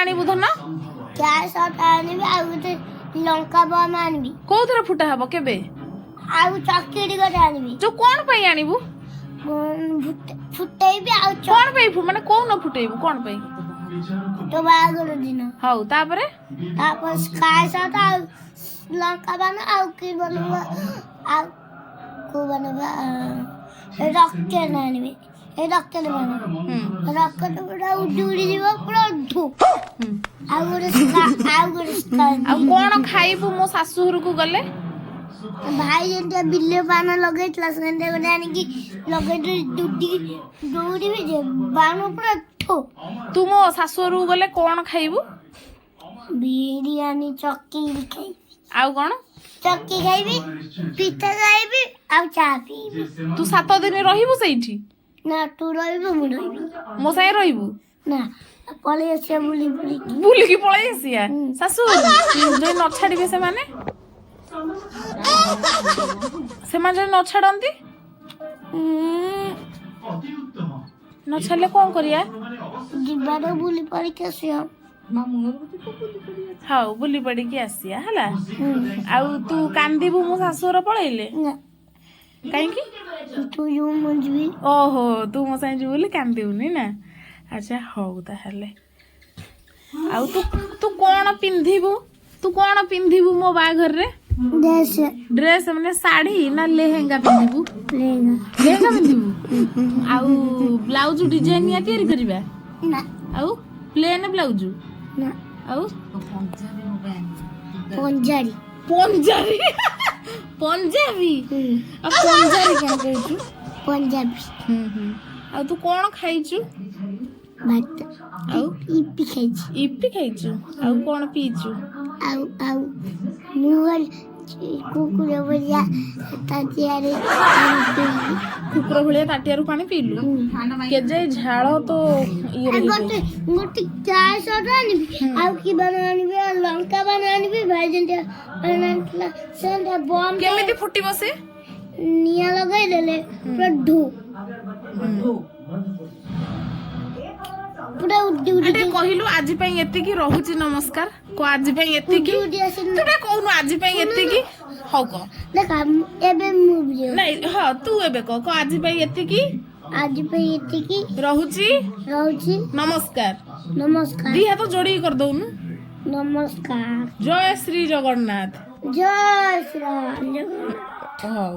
ଆଣିବୁ ଧନ? ଗ୍ୟାସ୍ ଆଣିବି, ଆଉ ଗୋଟେ ଲଙ୍କା ବମ୍ ଆଣିବି। କୋଉଥିରେ ଫୁଟା ହବ, କେବେ? ଆଉ ଚକିରି ଗୋଟେ ଆଣିବି। ଯୋଉ କଣ ପାଇଁ ଆଣିବୁ? ଫୁଟେଇବି ଆଉ କଣ ପାଇଁ ମାନେ କୋଉ ନ ଫୁଟେଇବୁ, କଣ ପାଇଁ? ତୋ ବାହାଘର ଦିନ। ହଉ, ତାପରେ? ତାପରେ ସ୍କାଏ ସଟ୍ ଆଉ ଲଙ୍କା ବାଣ, ଆଉ କି ବନେଇବ, ଆଉ କୋଉ ବନେଇବା, ରକେଟ ଆଣିବି। ଏ ରକେଟ ବାଣ, ରକେଟ ପୁରା ଉଡି ଉଡି ଯିବ ପୁରା ଧୁ। ଆଉ ଗୋଟେ ସ୍କାଏ। ଆଉ କଣ ଖାଇବୁ ମୋ ଶାଶୁ ଘରକୁ ଗଲେ? ଭାଇ ଯେମିତି ବିଲ ବାଣ ଲଗେଇଥିଲା, ସେମିତି ଗୋଟେ ଆଣିକି ଲଗେଇ ଦୌଡ଼ିକି ଦୌଡ଼ିବି ଯେ ବାଣ ପୁରା ଠୁ। ତୁ ମୋ ଶାଶୁ ଘରକୁ ଗଲେ କଣ ଖାଇବୁ? ବିରିୟାନୀ, ଚକିରି ଖାଇବି। ଆଉ କଣ? ଚକି ଖାଇବି, ପିଠା ଖାଇବି ଆଉ ଚା ପିଇବି। ତୁ 7 ଦିନ ରହିବୁ ସେଇଠି? ନା, ତୁ ରହିବୁ, ମୁଁ ରହିବି। ମୋ ସାଙ୍ଗେ ରହିବୁ? ନା, ପଳେଇ ଆସିବା ବୁଲି ବୁଲିକି। ବୁଲିକି ପଳେଇ ଆସିବା? ହୁଁ। ଶାଶୁ ଯଦି ନ ଛାଡିବେ ସେମାନେ, ସେମାନେ ଯଦି ନ ଛାଡନ୍ତି? ନ ଛାଡିଲେ କଣ କରିବା? ଯିବାର ବୁଲି ପଡ଼ିକି ଆସିବା। ହଉ, ବୁଲି ପଡିକି ଆସିବା, ହେଲା। ଆଉ ତୁ କାନ୍ଦିବୁ ମୋ ଶାଶୁଘର ପଳେଇଲେ? ନା। କାହିଁକି? ତୁ ଯିବୁ, ମୁଁ ଯିବି। ଓହୋ, ତୁ ମୋ ସାଙ୍ଗେ ଯିବୁ ବୋଲି କାନ୍ଦିବୁନି ନା? ଆଚ୍ଛା, ହଉ ତାହେଲେ। ଆଉ ତୁ ତୁ କଣ ପିନ୍ଧିବୁ? ତୁ କଣ ପିନ୍ଧିବୁ ମୋ ବାହାଘରରେ? ଡ୍ରେସ୍। ଡ୍ରେସ୍ ମାନେ ଶାଢୀ ନା ଲେହେଙ୍ଗା ପିନ୍ଧିବୁ? ଲେହେଙ୍ଗା। ଲେହେଙ୍ଗା ପିନ୍ଧିବୁ। ଆଉ ବ୍ଲାଉଜ ଡିଜାଇନ ତିଆରି କରିବା? ନା। ଆଉ ପ୍ଲେନ୍ ବ୍ଲାଉଜ? ନା। ଆଉ? ପଞ୍ଜାରୀ। ପଞ୍ଜାବୀ, ପଞ୍ଜାବୀ। ଆଉ ପଞ୍ଜାବୀ କଣ କହୁଛୁ? ପଞ୍ଜାବୀ। ହୁଁ ହୁଁ ଆଉ ତୁ କଣ ଖାଇଛୁ? ଭାତ। ଆଉ? ଇପି ଖାଇଛି। ଇପି ଖାଇଛୁ। ଆଉ କଣ ପିଇଛୁ? ଆଉ ଆଉ ମୁଁ କୁକୁର ଭଳିଆ ତାଟିଆରେ ପାଣି ପିଇଲି। କୁକୁର ଭଳିଆ ତାଟିଆରୁ ପାଣି ପିଇଲୁ? କେଯାଏ ଝାଳ ତ ଇଏ। ଆଉ ଗୋଟେ ଗୋଟେ ଗ୍ୟାସ୍ ଆଣିବି, ଆଉ କି ବାଣ ଆଣିବି, ଆଉ ଲଙ୍କା ବାଣ ଆଣିବି। ଭାଇ ଯେମିତି ବାଣ ଆଣିଥିଲା, ସେମିତି ବମ୍। କେମିତି ଫୁଟିବ ସେ? ନିଆଁ ଲଗେଇଦେଲେ ପୁରା ଢୁ, ପୁରା ଉଡି ଉଡି ଟିକେ କହିଲୁ, ଆଜି ପାଇଁ ଏତିକି ରହୁଛି, ନମସ୍କାର କହ। ଆଜି ପାଇଁ ଏତିକି। ଉଡି ଉଡି ଆସିଲି। ତୁ ଟିକେ କହୁନୁ, ଆଜି ପାଇଁ ଏତିକି। ହଉ, କହ। ଦେଖ, ଏବେ ମୁଁ ବି ନାଇଁ, ହଁ, ତୁ ଏବେ କହ, କହ, ଆଜି ପାଇଁ ଏତିକି। ଆଜି ପାଇଁ ଏତିକି। ରହୁଛି। ରହୁଛି। ନମସ୍କାର। ନମସ୍କାର। ଦି ହାତ ଯୋଡ଼ିକି କରିଦଉନୁ। ନମସ୍କାର। ଜୟ ଶ୍ରୀ ଜଗନ୍ନାଥ। ଜୟ ଶ୍ରୀ ଜଗନ୍ନାଥ। ହଉ।